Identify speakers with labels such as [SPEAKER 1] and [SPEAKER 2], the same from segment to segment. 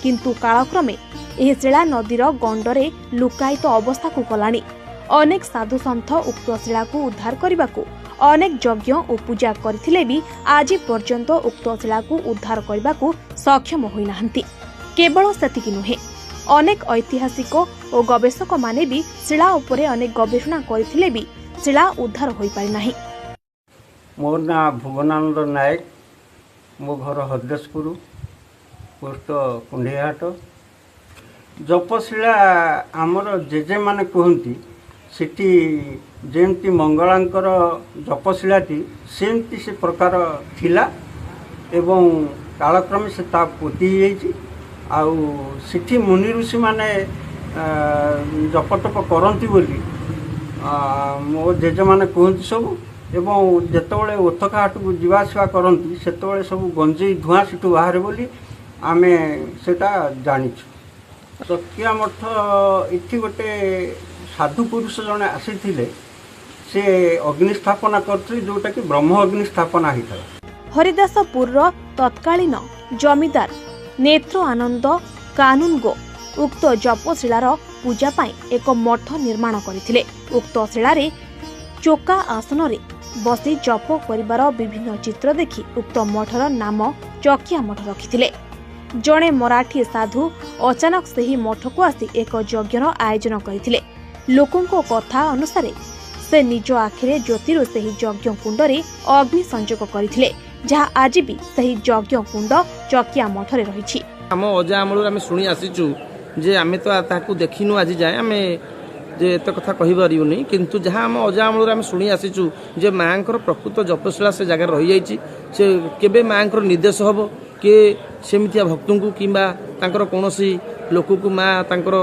[SPEAKER 1] କିନ୍ତୁ କାଳକ୍ରମେ ଏହି ଶିଳା ନଦୀର ଗଣ୍ଡରେ ଲୁକାୟିତ ଅବସ୍ଥାକୁ ଗଲାଣି। ଅନେକ ସାଧୁସନ୍ଥ ଉକ୍ତ ଶିଳାକୁ ଉଦ୍ଧାର କରିବାକୁ ଅନେକ ଯଜ୍ଞ ଓ ପୂଜା କରିଥିଲେ ବି ଆଜି ପର୍ଯ୍ୟନ୍ତ ଉକ୍ତ ଶିଳାକୁ ଉଦ୍ଧାର କରିବାକୁ ସକ୍ଷମ ହୋଇନାହାନ୍ତି। କେବଳ ସେତିକି ନୁହେଁ, ଅନେକ ଐତିହାସିକ ଓ ଗବେଷକମାନେ ବି ଶିଳା ଉପରେ ଅନେକ ଗବେଷଣା କରିଥିଲେ ବି ଶିଳା ଉଦ୍ଧାର ହୋଇପାରିନାହିଁ।
[SPEAKER 2] ମୋ ନାଁ ଭୁବନାନନ୍ଦ ନାୟକ। ମୋ ଘର ହରିଦାସପୁର, ପୋଷ୍ଟ କୁଣ୍ଢେଇହାଟ। ଜପଶିଳା ଆମର ଜେଜେମାନେ କୁହନ୍ତି, ସେଠି ଯେମିତି ମଙ୍ଗଳାଙ୍କର ଜପଶିଳାଟି ସେମିତି ସେ ପ୍ରକାର ଥିଲା ଏବଂ କାଳକ୍ରମେ ସେ ତା ପୋତି ହେଇଯାଇଛି। ଆଉ ସେଠି ମୁନି ଋଷିମାନେ ଜପତପ କରନ୍ତି ବୋଲି ମୋ ଜେଜେମାନେ କୁହନ୍ତି ସବୁ। ଏବଂ ଯେତେବେଳେ ଓଥକା ହାଟକୁ ଯିବା ଆସିବା କରନ୍ତି, ସେତେବେଳେ ସବୁ ଗଞ୍ଜେଇ ଧୂଆଁ ସେଠୁ ବାହାରେ ବୋଲି ଆମେ ସେଇଟା ଜାଣିଛୁ। ଚକିଆ ମଠ ଏଠି ଗୋଟେ ସାଧୁ ପୁରୁଷ ଜଣେ ଆସିଥିଲେ, ସେ ଅଗ୍ନି ସ୍ଥାପନା କରିଥିଲେ, ଯେଉଁଟାକି ବ୍ରହ୍ମ ଅଗ୍ନି ସ୍ଥାପନା ହେଇଥିଲା।
[SPEAKER 1] ହରିଦାସପୁରର ତତ୍କାଳୀନ ଜମିଦାର ନେତ୍ର ଆନନ୍ଦ କାନୁନଗୋ ଉକ୍ତ ଜପଶିଳାର ପୂଜା ପାଇଁ ଏକ ମଠ ନିର୍ମାଣ କରିଥିଲେ। ଉକ୍ତ ଶିଳାରେ ଚୋକା ଆସନରେ ବସି ଜପ କରିବାର ବିଭିନ୍ନ ଚିତ୍ର ଦେଖି ଉକ୍ତ ମଠର ନାମ ଚକିଆ ମଠ ରଖିଥିଲେ। ଜଣେ ମରାଠୀ ସାଧୁ ଅଚାନକ ସେହି ମଠକୁ ଆସି ଏକ ଯଜ୍ଞର ଆୟୋଜନ କରିଥିଲେ। ଲୋକଙ୍କ କଥା ଅନୁସାରେ ସେ ନିଜ ଆଖିରେ ଜ୍ୟୋତିରୁ ସେହି ଯଜ୍ଞ କୁଣ୍ଡରେ ଅଗ୍ନି ସଂଯୋଗ କରିଥିଲେ, ଯାହା ଆଜି ବି ସେହି ଯଜ୍ଞ କୁଣ୍ଡ ଚକିଆ ମଠରେ ରହିଛି।
[SPEAKER 3] ଆମ ଅଜା ଅମଳରୁ ଆମେ ଶୁଣି ଆସିଛୁ ଯେ, ଆମେ ତ ତାକୁ ଦେଖିନୁ ଆଜି ଯାଏଁ, ଆମେ ଯେ ଏତେ କଥା କହିପାରିବୁନି, କିନ୍ତୁ ଯାହା ଆମ ଅଜା ଅମଳରୁ ଆମେ ଶୁଣି ଆସିଛୁ ଯେ ମାଆଙ୍କର ପ୍ରକୃତ ଜପଶିଳା ସେ ଜାଗାରେ ରହିଯାଇଛି। ସେ କେବେ ମାଆଙ୍କର ନିର୍ଦ୍ଦେଶ ହେବ କିଏ ସେମିତିଆ ଭକ୍ତଙ୍କୁ କିମ୍ବା ତାଙ୍କର କୌଣସି ଲୋକକୁ ମା ତାଙ୍କର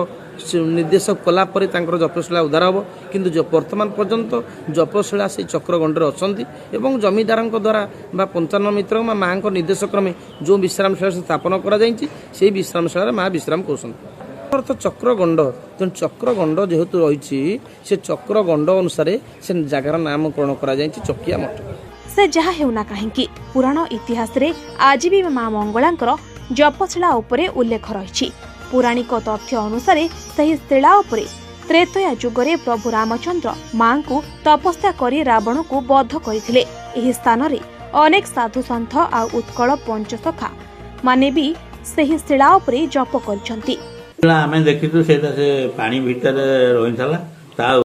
[SPEAKER 3] ନିର୍ଦ୍ଦେଶ କଲା ପରେ ତାଙ୍କର ଜପଶିଳା ଉଦ୍ଧାର ହେବ। କିନ୍ତୁ ବର୍ତ୍ତମାନ ପର୍ଯ୍ୟନ୍ତ ଜପଶିଳା ସେଇ ଚକ୍ରଗଣ୍ଡରେ ଅଛନ୍ତି ଏବଂ ଜମିଦାରଙ୍କ ଦ୍ୱାରା ବା ପଞ୍ଚାନନ ମିତ୍ର ବା ମାଆଙ୍କ ନିର୍ଦ୍ଦେଶ କ୍ରମେ ଯେଉଁ ବିଶ୍ରାମଶାଳା ସ୍ଥାପନ କରାଯାଇଛି, ସେଇ ବିଶ୍ରାମଶାଳାରେ ମା ବିଶ୍ରାମ କରୁଛନ୍ତି। ଅର୍ଥ ଚକ୍ରଗଣ୍ଡ, ତେଣୁ ଚକ୍ରଗଣ୍ଡ ଯେହେତୁ ରହିଛି, ସେ ଚକ୍ରଗଣ୍ଡ ଅନୁସାରେ ସେ ଜାଗାର ନାମକରଣ କରାଯାଇଛି ଚକିଆ ମଠ।
[SPEAKER 1] ସେ ଯାହା ହେଉନା କାହିଁକି, ପୁରାଣ ଇତିହାସରେ ଆଜି ବି ମା ମଙ୍ଗଳାଙ୍କର ଜପଶିଳା ଉପରେ ଉଲ୍ଲେଖ ରହିଛି। ପୌରାଣିକ ତଥ୍ୟ ଅନୁସାରେ ସେହି ଶିଳା ଉପରେ ତ୍ରେତୟା ଯୁଗରେ ପ୍ରଭୁ ରାମଚନ୍ଦ୍ର ମାଙ୍କୁ ତପସ୍ୟା କରି ରାବଣକୁ ବଧ କରିଥିଲେ। ଏହି ସ୍ଥାନରେ ଅନେକ ସାଧୁସନ୍ଥ ଆଉ ଉତ୍କଳ ପଞ୍ଚସଖା ମାନେ ବି ସେହି ଶିଳା ଉପରେ ଜପ କରିଛନ୍ତି।
[SPEAKER 4] ଆମେ ଦେଖିଛୁ ସେଇଟା ସେ ପାଣି ଭିତରେ ରହିଥିଲା ତା